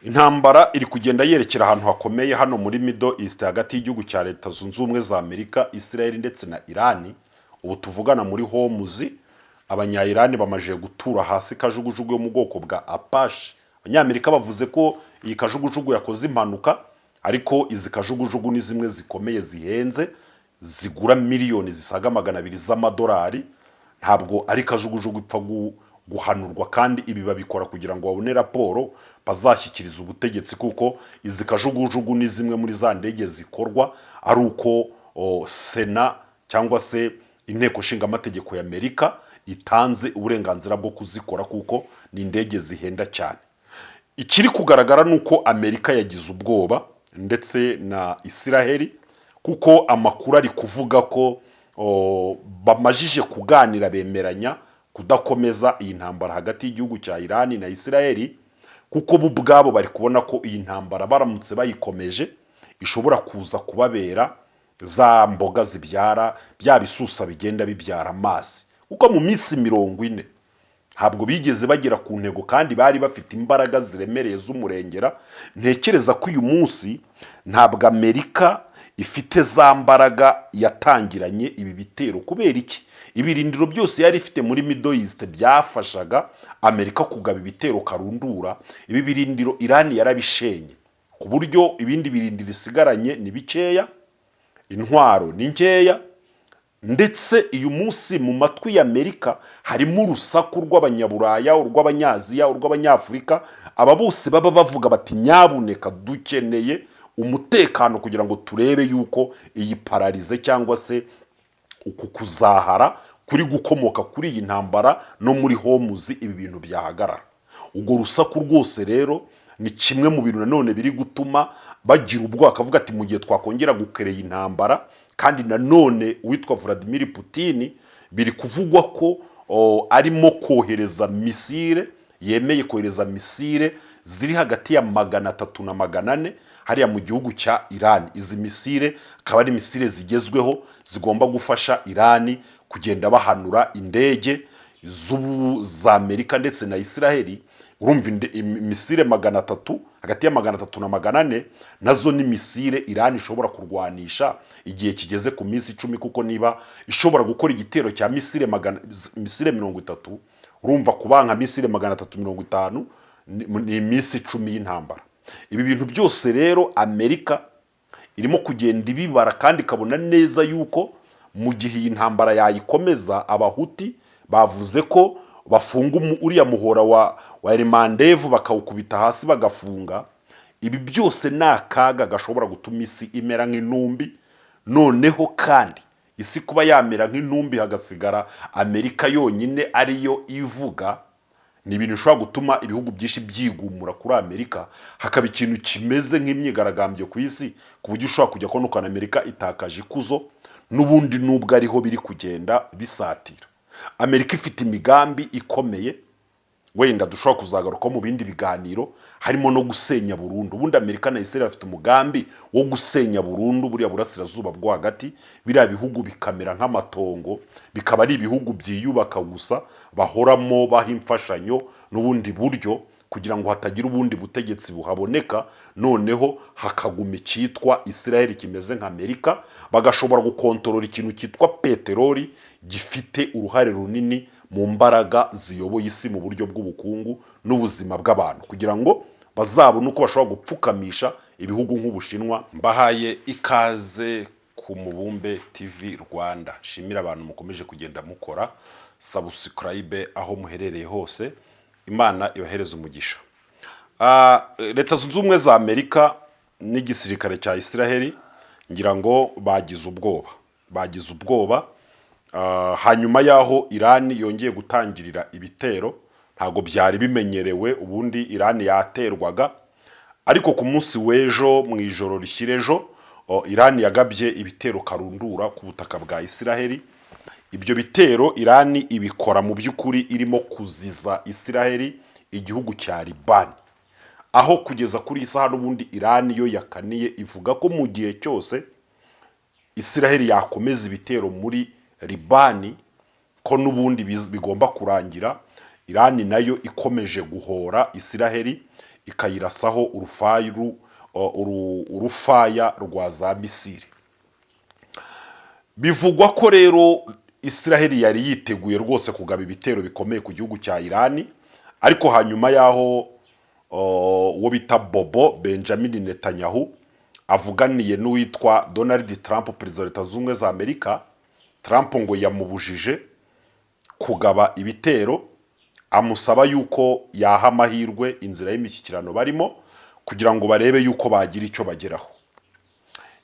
Intambara iri kugenda yerekera ahantu hakomeye hano muri Middle East, hagati y'igihugu cya Leta Zunze Ubumwe za Amerika, Israel ndetse na Irani. Ubu tuvugana, muri Hormuz Abanya-Irani bamajije gutura hasi kajugujugu yo mu bwoko bwa Apache. Abanyamerika bavuze ko iyi kajugujugu yakoze impanuka, ariko izi kajugujugu ni zimwe zikomeye, zihenze, zigura miliyoni zisaga 200 z'amadolari. Ntabwo ari kajugujugu ipfa guhanurwa, kandi ibi babikora kugira ngo babone raporo bazashyikiriza ubutegetsi, kuko izi kajugujugu ni zimwe muri za ndege zikorwa ari uko Sena cyangwa se Inteko Nshingamategeko ya Amerika itanze uburenganzira bwo kuzikora, kuko ni indege zihenda cyane. Ikiri kugaragara ni uko Amerika yagize ubwoba ndetse na Isiraheli, kuko amakuru ari kuvuga ko bamajije kuganira, bemeranya kudakomeza iyi ntambara hagati y'igihugu cya Irani na Isiraheli, kuko bo ubwabo bari kubona ko iyi ntambara baramutse bayikomeje ishobora kuza kubabera za mboga zibyara bya bisusa bigenda bibyara amazi, kuko mu minsi 40 ntabwo bigeze bagera ku ntego kandi bari bafite imbaraga ziremereye z'umurengera. Ntekereza ko uyu munsi ntabwo Amerika ifite za mbaraga yatangiranye ibi bitero. Kubera iki? Ibirindiro byose yari ifite muri Middle East byafashaga Amerika kugaba ibitero karundura, ibi birindiro Irani yarabishenye, ku buryo ibindi birindiro isigaranye ni bikeya, intwaro ni nkeya. Ndetse uyu munsi mu matwi y'Amerika harimo urusaku rw'Abanyaburaya, urw'Abanyaziya, urw'Abanyafurika. Aba bose baba bavuga bati: "Nyabuneka, dukeneye umutekano kugira ngo turebe yuko iyi paralyze cyangwa se uku kuzahara kuri gukomoka kuri iyi ntambara no muri Hormuz, ibi bintu byahagarara." Urwo rusaku rwose rero ni kimwe mu bintu nanone biri gutuma bagira ubwoba, bakavuga ati: "Mu gihe twakongera gukereye intambara." Kandi nanone uwitwa Vladimir Putin biri kuvugwa ko arimo kohereza missile, yemeye kohereza missile ziri hagati ya 300 na 400 hariya mu gihugu cya Iran. Izi missile akaba ari missile zigezweho zigomba gufasha Iran kugenda bahanura indege z'ubu za Amerika ndetse na Israheli. Urumva missile 300, hagati ya 300 na 400, nazo ni missile Iran ishobora kurwanisha igihe kigeze ku minsi 10, kuko niba ishobora gukora igitero cya missile 30, urumva kubanka missile 350 ni iminsi 10 y'intambara. Ibi bintu byose rero Amerika irimo kugenda ibibara kandi ikabona neza yuko mu gihe iyi ntambara yayikomeza, Abahuti bavuze ko bafunga uriya muhora wa Erimandevu, bakawukubita hasi bagafunga. Ibi byose ni akaga gashobora gutuma isi imera nk'intumbi. Noneho kandi isi kuba yamera nk'intumbi, hagasigara Amerika yonyine ariyo ivuga, ni ibintu bishobora gutuma ibihugu byinshi byigumura kuri Amerika, hakaba ikintu kimeze nk'imyigaragambyo ku isi, ku buryo ushobora kujya kubona ukuntu Amerika itakaje ikuzo n'ubundi, nubwo ariho biri kugenda bisatira. Amerika ifite imigambi ikomeye wenda dushobora kuzagarukaho mu bindi biganiro, harimo no gusenya burundu. Ubundi Amerika na Israel bafite umugambi wo gusenya burundu buriya Burasirazuba bwo Hagati, biriya bihugu bikamera nk'amatongo, bikaba ari ibihugu byiyubaka gusa, bahoramo baha imfashanyo n'ubundi buryo kugira ngo hatagira ubundi butegetsi buhaboneka, noneho hakaguma icyitwa Israel kimeze nka Amerika, bagashobora gukontorora ikintu cyitwa peteroli gifite uruhare runini mu mbaraga ziyoboye isi mu buryo bw'ubukungu n'ubuzima bw'abantu, kugira ngo bazabone uko bashobora gupfukamisha ibihugu nk'Ubushinwa. Mbahaye ikaze ku Mubumbe TV Rwanda. Shimira abantu mukomeje kugenda mukora subscribe aho muherereye hose, Imana ibahereze umugisha. Leta Zunze Ubumwe za Amerika n'igisirikare cya Israheli ngira ngo bagize ubwoba, bagize ubwoba hanyuma y'aho Irani yongeye gutangirira ibitero. Ntabwo byari bimenyerewe, ubundi Irani yaterwaga, ariko ku munsi w'ejo, mu ijoro rishyira ejo, Irani yagabye ibitero karundura ku butaka bwa Isiraheli. Ibyo bitero Irani ibikora mu by'ukuri irimo kuziza Isiraheli igihugu cya Libani, aho kugeza kuri iyi saha n'ubundi Irani yo yakaniye, ivuga ko mu gihe cyose Isiraheli yakomeza ibitero muri Libani, ko n'ubundi bigomba kurangira Irani nayo ikomeje guhora Isiraheli. Ikayirasaho urufaya rwa za missile. Bivugwa ko rero Israheli yari yiteguye rwose kugaba ibitero bikomeye ku gihugu cya Irani, ariko hanyuma y'aho uwo bita Bobo Benjamin Netanyahu avuganiye n'uwitwa Donald Trump, perezida wa Leta Zunze Ubumwe za Amerika, Trump ngo yamubujije kugaba ibitero, amusaba yuko yaha amahirwe inzira y'imishyikirano barimo kugira ngo barebe yuko bagira icyo bageraho.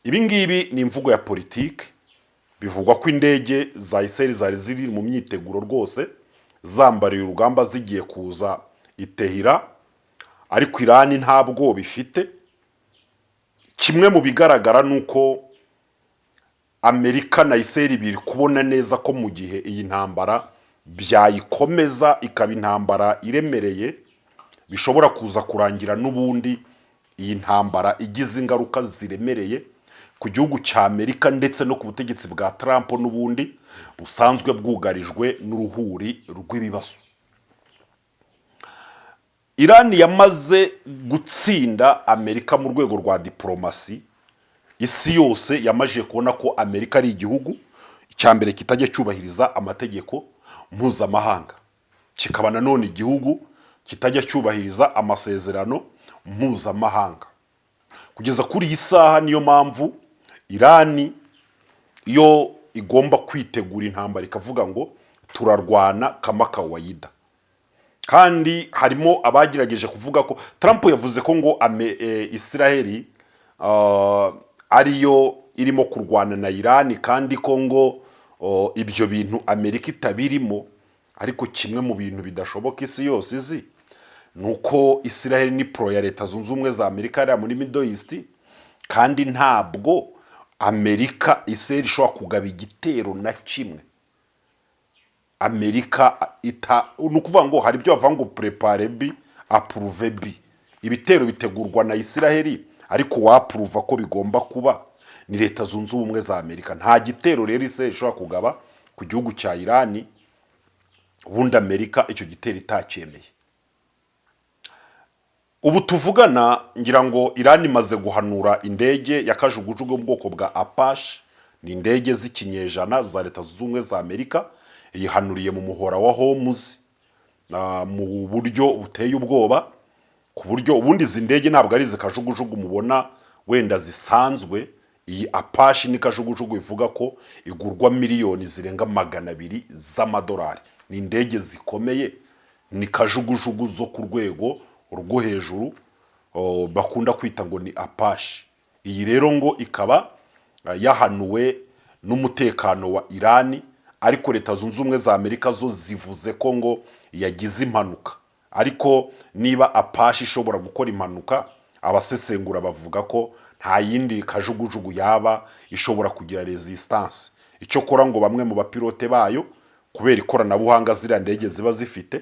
Ibi ngibi ni imvugo ya politiki. Bivugwa ko indege za Israel zari ziri mu myiteguro rwose, zambariye urugamba, zigiye kuza i Tehran, ariko Irani nta bwoba ifite. Kimwe mu bigaragara ni uko Amerika na Israel biri kubona neza ko mu gihe iyi ntambara byayikomeza ikaba intambara iremereye, bishobora kuza kurangira n'ubundi iyi ntambara igize ingaruka ziremereye ku gihugu cya Amerika ndetse no ku butegetsi bwa Trump n'ubundi busanzwe bwugarijwe n'uruhuri rw'ibibazo. Irani yamaze gutsinda Amerika mu rwego rwa diporomasi. Isi yose yamaze kubona ko Amerika ari igihugu icya mbere kitajya cyubahiriza amategeko mpuzamahanga, kikaba nanone igihugu kitajya cyubahiriza amasezerano mpuzamahanga kugeza kuri iyi saha. Niyo mpamvu Irani yo igomba kwitegura intambara, ikavuga ngo turarwana kama kawaida. Kandi harimo abagerageje kuvuga ko Trump yavuze ko ngo Israheli ariyo irimo kurwana na Irani, kandi ko ngo ibyo bintu Amerika itabirimo. Ariko kimwe mu bintu bidashoboka isi yose izi ni uko Israheli ni pro ya Leta Zunze Ubumwe za Amerika hariya muri Middle East, kandi ntabwo Amerika, Israheli ishobora kugaba igitero na kimwe Amerika ita. Ni ukuvuga ngo hari ibyo bavuga ngo prepare B, approve B. Ibitero bitegurwa na Israheli, ariko wapprova ko bigomba kuba ni Leta Zunze Ubumwe za Amerika. Nta gitero rero Israheli ishobora kugaba ku gihugu cya Irani ubundi Amerika icyo gitero itacyemeye. Ubu tuvugana, ngira ngo Irani imaze guhanura indege ya kajugujugu yo mu bwoko bwa Apache, ni indege z'ikinyejana za Leta Zunze Ubumwe za Amerika. Yihanuriye mu muhora wa Hormuz mu buryo buteye ubwoba, ku buryo ubundi izi ndege ntabwo ari izi kajugujugu mubona wenda zisanzwe. Iyi Apache ni kajugujugu ivuga ko igurwa miliyoni zirenga 200 z'amadolari. Ni indege zikomeye, ni kajugujugu zo ku rwego rwo hejuru, bakunda kwita ngo ni Apache. Iyi rero ngo ikaba yahanuwe n'umutekano wa Irani, ariko Leta Zunze Ubumwe za Amerika zo zivuze ko ngo yagize impanuka. Ariko niba Apache ishobora gukora impanuka, abasesengura bavuga ko nta yindi kajugujugu yaba ishobora kugira resistance. Icyo kora ngo bamwe mu bapilote bayo, kubera ikoranabuhanga ziriya ndege ziba zifite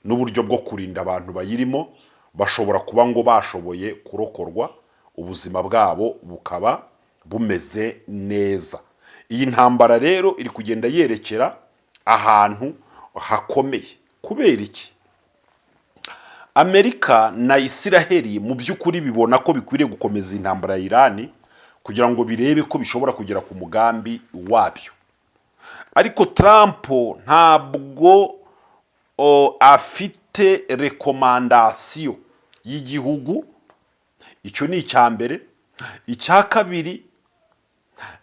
n'uburyo bwo kurinda abantu bayirimo, bashobora kuba ngo bashoboye kurokorwa, ubuzima bwabo bukaba bumeze neza. Iyi ntambara rero iri kugenda yerekera ahantu hakomeye. Kubera iki? Amerika na Isiraheli mu by'ukuri bibona ko bikwiriye gukomeza intambara ya Irani kugira ngo birebe ko bishobora kugera ku mugambi wabyo. Ariko Trump ntabwo afite recommandation y'igihugu. Icyo ni icya mbere. Icya kabiri,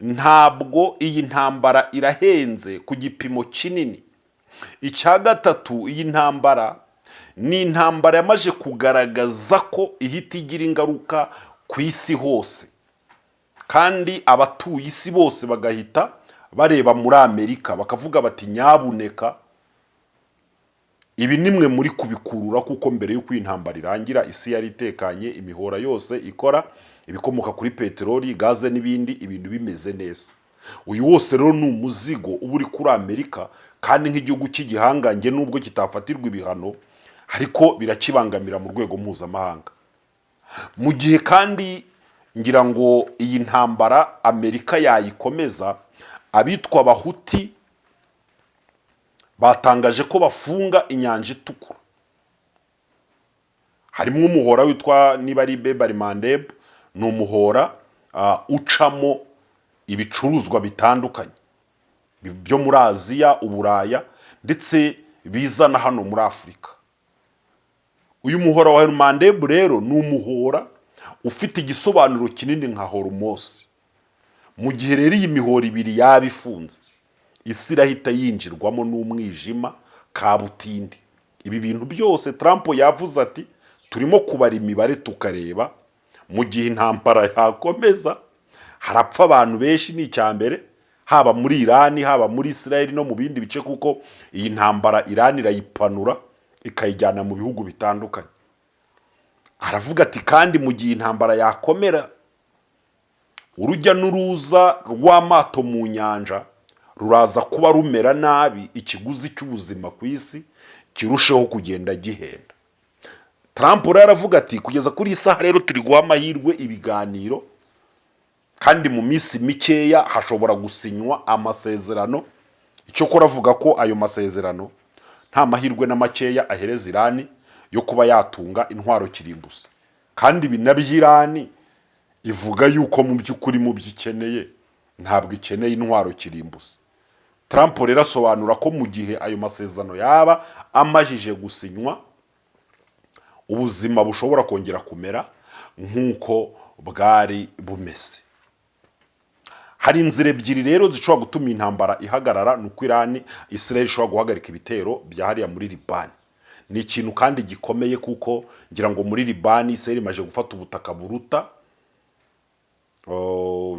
ntabwo iyi ntambara irahenze ku gipimo kinini. Icya gatatu, iyi ntambara ni intambara yamaze kugaragaza ko ihita igira ingaruka ku isi hose, kandi abatuye isi bose bagahita bareba muri Amerika bakavuga bati: "Nyabuneka, ibi nimwe muri kubikurura," kuko mbere y'uko iyi ntambara irangira isi yari itekanye, imihora yose ikora, ibikomoka kuri peteroli, gaze n'ibindi, ibintu bimeze neza. Uyu wose rero ni umuzigo uba uri kuri Amerika, kandi nk'igihugu cy'igihangange, nubwo kitafatirwa ibihano, ariko birakibangamira mu rwego mpuzamahanga. Mu gihe kandi ngira ngo iyi ntambara Amerika yayikomeza, abitwa Abahuti batangaje ko bafunga Inyanja Itukura. Hari amakuru rero avuga ko Harimo umuhora witwa niba ari Bab el-Mandeb, ni umuhora ucamo ibicuruzwa bitandukanye byo muri Aziya, Uburaya, ndetse bizana hano muri Afurika. Uyu muhora wa Mandeb rero ni umuhora ufite igisobanuro kinini nka Hormuz. Mu gihe rero iyi mihora ibiri yaba ifunze, isi irahita yinjirwamo n'umwijima kabutindi. Ibi bintu byose Trump yavuze ati: "Turimo kubara imibare tukareba mu gihe intambara yakomeza harapfa abantu benshi." Ni icya mbere, haba muri Irani, haba muri Israel no mu bindi bice, kuko iyi ntambara Irani irayipanura ikayijyana mu bihugu bitandukanye. Aravuga ati: "Kandi mu gihe intambara yakomera, urujya n'uruza rw'amato mu nyanja ruraza kuba rumera nabi, ikiguzi cy'ubuzima ku isi kirusheho kugenda gihenda." Trump rero aravuga ati: "Kugeza kuri iyi saha rero turi guha amahirwe ibiganiro, kandi mu minsi mikeya hashobora gusinywa amasezerano." Icyokora avuga ko ayo masezerano nta mahirwe na makeya ahereza Irani yo kuba yatunga intwaro kirimbuzi. Kandi ibi nabyo Irani ivuga yuko mu by'ukuri mu byo ikeneye ntabwo ikeneye intwaro kirimbuzi. Trump rero asobanura ko mu gihe ayo masezerano yaba amajije gusinywa, ubuzima bushobora kongera kumera nk'uko bwari bumeze. Hari inzira ebyiri rero zishobora gutuma intambara ihagarara. Ni uko Irani, Israel ishobora guhagarika ibitero bya hariya muri Libani. Ni ikintu kandi gikomeye, kuko ngira ngo muri Libani Israel imaze gufata ubutaka buruta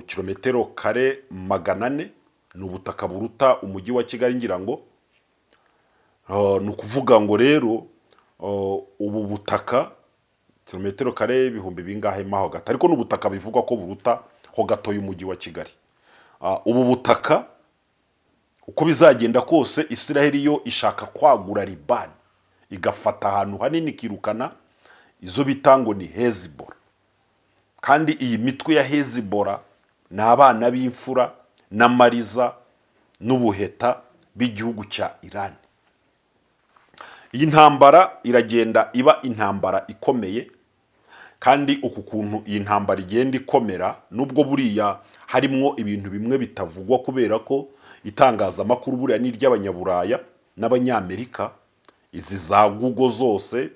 kilometero kare 400, ni ubutaka buruta umujyi wa Kigali ngira ngo. Ni ukuvuga ngo rero ubu butaka kilometero kare ibihumbi bingahe maho hagati, ariko ni ubutaka bivugwa ko buruta ho gato y'umujyi wa Kigali. Ubu butaka, uko bizagenda kose, Israel yo ishaka kwagura Libani, igafata ahantu hanini, ikirukana izo bita ngo ni Hezbollah. Kandi iyi mitwe ya Hezbollah ni abana b'imfura n'amariza n'ubuheta b'igihugu cya Iran. Iyi ntambara iragenda iba intambara ikomeye, kandi uku kuntu iyi ntambara igenda ikomera, nubwo buriya harimwo ibintu bimwe bitavugwa, kubera ko itangazamakuru buriya ni iry'Abanyaburaya n'Abanyamerika. Izi za Google zose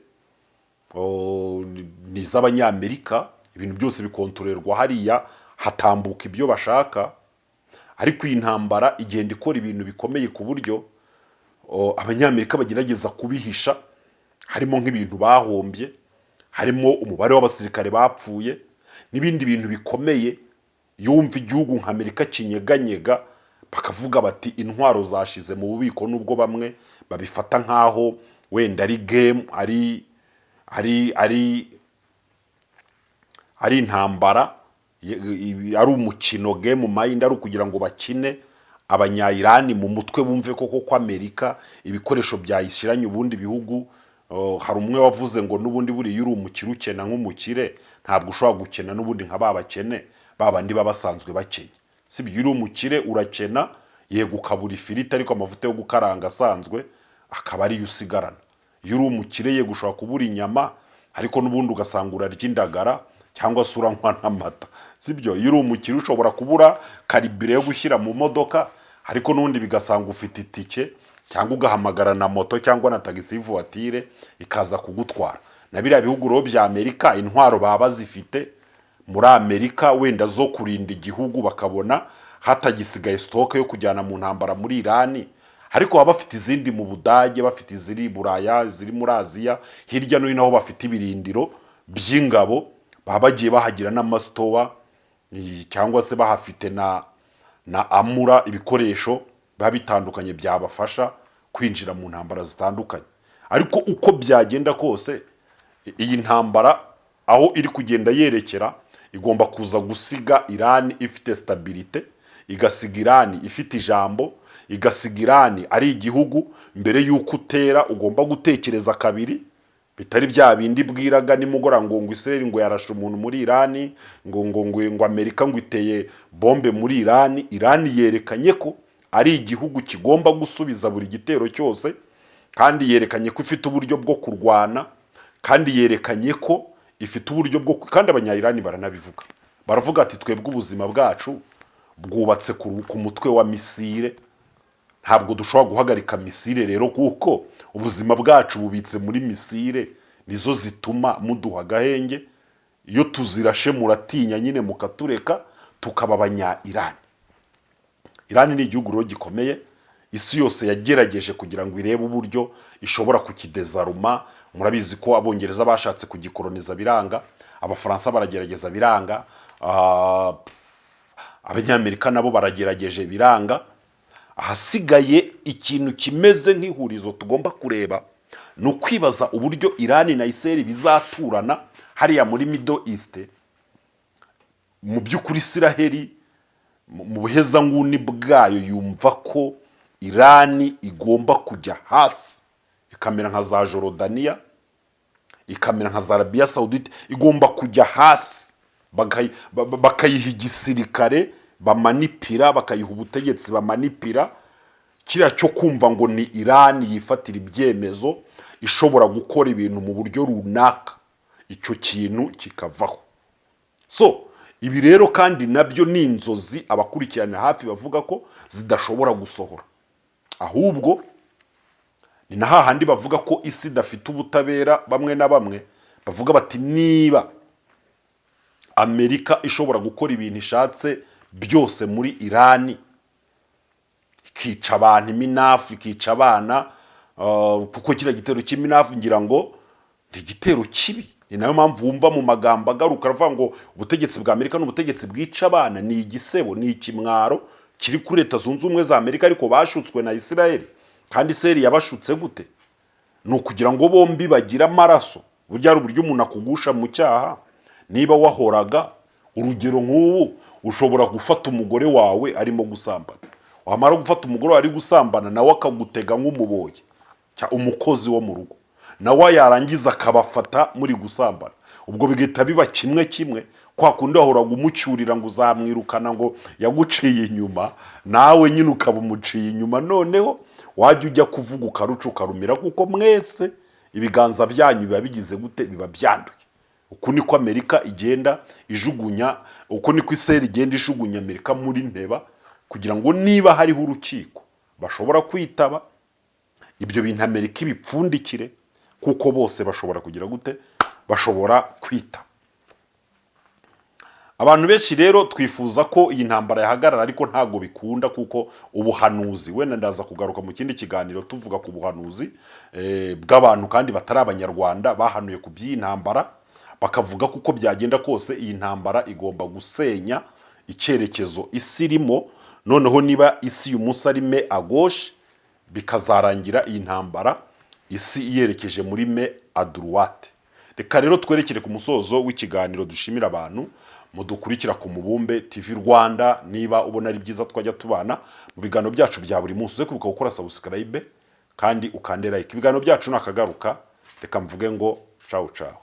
ni iz'Abanyamerika, ibintu byose bikontorerwa hariya, hatambuka ibyo bashaka. Ariko iyi ntambara igenda ikora ibintu bikomeye ku buryo Abanyamerika bagerageza kubihisha, harimo nk'ibintu bahombye, harimo umubare w'abasirikare bapfuye n'ibindi bintu bikomeye. Yumva igihugu nka Amerika kinyeganyega, bakavuga bati: "Intwaro zashize mu bubiko," nubwo bamwe babifata nk'aho wenda ari game, ari intambara, ari umukino, game mind, ari ukugira ngo bakine Abanyayirani mu mutwe, bumve koko ko Amerika ibikoresho byayishyiranye ubundi bihugu. Hari umwe wavuze ngo n'ubundi buriya uri umukire ukena nk'umukire, ntabwo ushobora gukena n'ubundi nka ba bakene ba bandi baba basanzwe bakennye. Si ibyo, uri umukire urakena, yego ukabura ifiriti, ariko amavuta yo gukaranga asanzwe akaba ariyo usigarana. Iyo uri umukire, yego ushobora kubura inyama, ariko n'ubundi ugasanga urarya indagara cyangwa se uranywa n'amata. Sibyo? Iyo uri umukire ushobora kubura carburant yo gushyira mu modoka, ariko n'ubundi bigasanga ufite itike, cyangwa ugahamagara na moto cyangwa na taxi voiture ikaza kugutwara. Na biriya bihugu rero bya Amerika, intwaro baba bazifite muri Amerika wenda zo kurinda igihugu, bakabona hatagisigaye stock yo kujyana mu ntambara muri Irani, ariko baba bafite izindi mu Budage, bafite iziri i Buraya, iziri muri Aziya, hirya no hino aho bafite ibirindiro by'ingabo, baba bagiye bahagira n'amasitowa cyangwa se bahafite na amura, ibikoresho biba bitandukanye byabafasha kwinjira mu ntambara zitandukanye. Ariko uko byagenda kose, iyi ntambara aho iri kugenda yerekera igomba kuza gusiga Irani ifite stabilité, igasiga Irani ifite ijambo, igasiga Irani ari igihugu mbere y'uko utera ugomba gutekereza kabiri, bitari bya bindi bwiraga nimugora ngo Israel ngo yarashe umuntu muri Irani, ngo Amerika ngo iteye bombe muri Irani. Irani yerekanye ko ari igihugu kigomba gusubiza buri gitero cyose, kandi yerekanye ko ifite uburyo bwo kurwana. Kandi yerekanye ko ifite uburyo bwo, kandi Abanyayirani baranabivuga, baravuga ati: "Twebwe ubuzima bwacu bwubatse ku mutwe wa missile, ntabwo dushobora guhagarika missile rero, kuko ubuzima bwacu bubitse muri missile, nizo zituma muduha agahenge. Iyo tuzirashe muratinya nyine mukatureka tukaba Abanya Irani." Irani ni igihugu rero gikomeye. Isi yose yagerageje kugira ngo irebe uburyo ishobora kukidésarma. Murabizi ko Abongereza bashatse kugikoroniza biranga, Abafaransa baragerageza biranga, Abanyamerika nabo baragerageje biranga. Ahasigaye ikintu kimeze nk'ihurizo tugomba kureba ni ukwibaza uburyo Irani na Isiraheli bizaturana hariya muri Middle East. Mu by'ukuri, Isiraheli mu buhezanguni bwayo yumva ko Irani igomba kujya hasi, ikamera nka za Jorodaniya, ikamera nka za Arabiya Sawudite, igomba kujya hasi, bakayiha igisirikare bamanipira, bakayiha ubutegetsi bamanipira. Kiriya cyo kumva ngo ni Irani yifatira ibyemezo, ishobora gukora ibintu mu buryo runaka, icyo kintu kikavaho. So ibi rero kandi nabyo ni inzozi abakurikirana hafi bavuga ko zidashobora gusohora. Ahubwo ni na hahandi bavuga ko isi idafite ubutabera. Bamwe na bamwe bavuga bati: "Niba Amerika ishobora gukora ibintu ishatse byose muri Irani, ikica abantu iminafu, ikica abana," kuko kiriya gitero cy'iminafu ngira ngo ni igitero kibi. Ni nayo mpamvu wumva mu magambo agaruka aravuga ngo ubutegetsi bwa Amerika ni ubutegetsi bwica abana. Ni igisebo, ni ikimwaro kiri kuri Leta Zunze Ubumwe za Amerika. Ariko bashutswe na Isirayeli. Kandi Isirayeli yabashutse gute? Ni ukugira ngo bombi bagire amaraso. Burya hari uburyo umuntu akugusha mu cyaha. Niba wahoraga, urugero nk'ubu, ushobora gufata umugore wawe arimo gusambana, wamara gufata umugore wawe ari gusambana, nawe akagutega nk'umuboyi cyangwa umukozi wo mu rugo, nawe yarangiza akabafata muri gusambana, ubwo bigahita biba kimwe kimwe. Kwa kundi wahoraga umucyurira ngo uzamwirukana, ngo yaguciye inyuma, nawe nyine ukaba umuciye inyuma. Noneho wajya ujya kuvuga ukaruca ukarumira, kuko mwese ibiganza byanyu biba bigize gute? Biba byanduye. Uku niko Amerika igenda ijugunya, uku niko Isirayeli igenda ijugunya Amerika muri nteba, kugira ngo niba hariho urukiko bashobora kwitaba, ibyo bintu Amerika ibipfundikire, kuko bose bashobora kugira gute? Bashobora kwitaba. Abantu benshi rero twifuza ko iyi ntambara yahagarara, ariko ntabwo bikunda, kuko ubuhanuzi, wenda ndaza kugaruka mu kindi kiganiro tuvuga ku buhanuzi bw'abantu kandi batari Abanyarwanda bahanuye ku by'iyi ntambara, bakavuga ko uko byagenda kose iyi ntambara igomba gusenya icyerekezo isi irimo. Noneho niba isi uyu munsi ari main à gauche, bikazarangira iyi ntambara isi yerekeje muri main à droite. Reka rero twerekere ku musozo w'ikiganiro, dushimira abantu mudukurikira ku Mubumbe TV Rwanda. Niba ubona ari byiza twajya tubana mu biganiro byacu bya buri munsi, uze kwibuka gukora subscribe kandi ukande like. Ibiganiro byacu nakagaruka. Reka mvuge ngo cawu cawu.